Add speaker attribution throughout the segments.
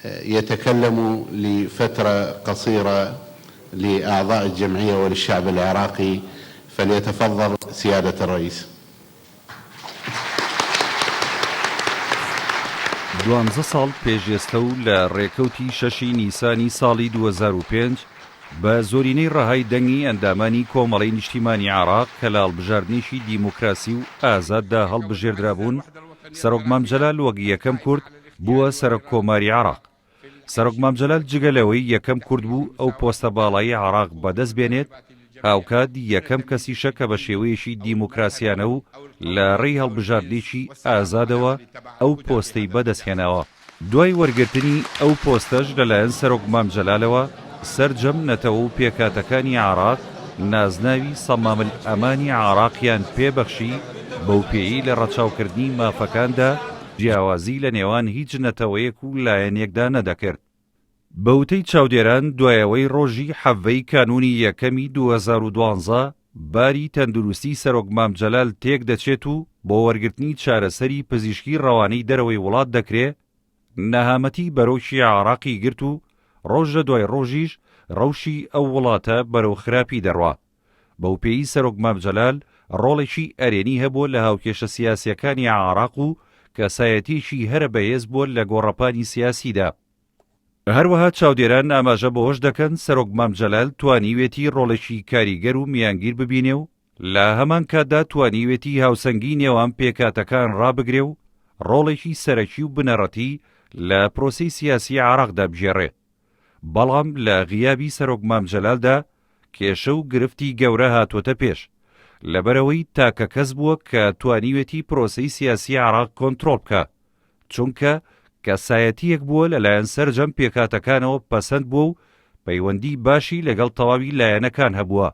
Speaker 1: يتكلم لفترة قصيرة لأعضاء الجمعية وللشعب العراقي فليتفضل سيادة الرئيس.
Speaker 2: دوانزە ساڵ پێش ئێستە و لە ڕێکەوتی شەشی نیسانی ساڵی 2005 بە زۆرینەی ڕەهای دەنگی ئەندامانی کۆمەڵەی نیشتیمانی عێراق کە لە هەڵبژاردنێکی دیموکراسی و ئازاددا هەڵبژێردرابوون، سەرۆک مام جەلال وەک یەکەم کورد بووە سەرۆک کۆماری عێراق. سەرۆک مام جەلال جگە لەوەی یەکەم کورد بوو ئەو پۆستە باڵایەی عێراق بەدەست بێنێت، هاوکات یەکەم کەسیشە کە بە شێوەیەکی دیموکراسیانە و لە ڕێی هەڵبژاردنێکی ئازادەوە ئەو پۆستەی بەدەستهێناوە. دوای وەرگرتنی ئەو پۆستەش لەلایەن سەرۆک مام جەلالەوە، سەرجەم نەتەوە و پێکهاتەکانی عێراق نازناوی صمام الامانی عێراقیان پێ بەخشی، بەوپێیەی لە ڕەچاوکردنی مافەکاندا جیاوازی لە نێوان هیچ نەتەوەیەک و لایەنێکدا نەدەکرد. بە وتەی چاودێران دوای ئەوەی ڕۆژی حەڤەی کانوونی یەکەمی 2012 باری تەندروستی سەرۆک مام جەلال تێکدەچێت و بۆ وەرگرتنی چارەسەری پزیشکی ڕەوانەی دەرەوەی وڵات دەکرێ، نەهامەتی بەرۆکی عێراقی گرت و ڕۆژ لە دوای ڕۆژیش ڕەوشی ئەو وڵاتە بەرەو خراپی دەڕوا. بەوپێیی سەرۆک مام جەلال ڕۆڵێکی ئەرێنی هەبووە لە هاوکێشە سیاسییەکانی عێراق و کەسایەتییەکی هەرە بەهێز بووە لە گۆڕەپانی سیاسیدا. هەروەها چاودێران ئاماژە بەوەش دەکەن سەرۆک مام جەلال توانیوێتی ڕۆڵێکی کاریگەر و میانگیر ببینێ و لە هەمان کاتدا توانیوێتی هاوسەنگی نێوان پێکهاتەکان ڕابگرێ و ڕۆڵێکی سەرەکی و بنەڕەتی لە پرۆسەی سیاسی عێراقدا بگێڕێ. بەڵام لە غیابی سەرۆک مام جەلالدا کێشە و گرفتی گەورە هاتووەتە پێش، لەبەرئەوەی تاکە کەس بووە کە توانیوێتی پرۆسەی سیاسی عێراق کۆنترۆڵ بکا، چونکە کەسایەتییەک بووە لەلایەن سەرجەم پێکهاتەکانەوە پەسەند بووە و پەیوەندی باشی لەگەڵ تەواوی لایەنەکان هەبووە.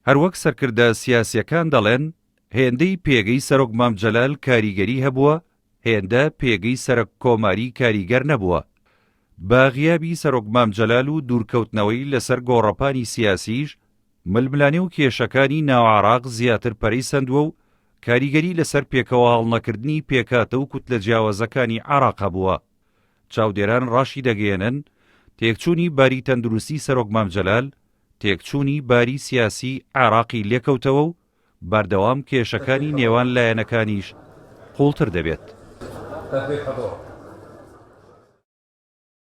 Speaker 2: هەروەک سەرکردە سیاسییەکان دەڵێن، هێندەی پێگەی سەرۆک مام جەلال کاریگەری هەبووە، هێندە پێگەی سەرەک کۆماری کاریگەر نەبووە. بە غیابی سەرۆک مام جەلال و دوورکەوتنەوەی لەسەر گۆڕەپانی سیاسیش، ململانێ و کێشەکانی ناو عێراق زیاتر پەرەی سەندووە و کاریگەری لەسەر پێکەوەهەڵنەکردنی پێکهاتە و کوتلە جیاوازەکانی عێراق هەبووە. چاودێران ڕاشیدەگەیەنن، تێکچوونی باری تەندروستی سەرۆک مام جەلال، تێکچوونی باری سیاسی عێراقی لێکەوتەوە و بەردەوام کێشەکانی نێوان لایەنەکانیش قوڵتر دەبێت.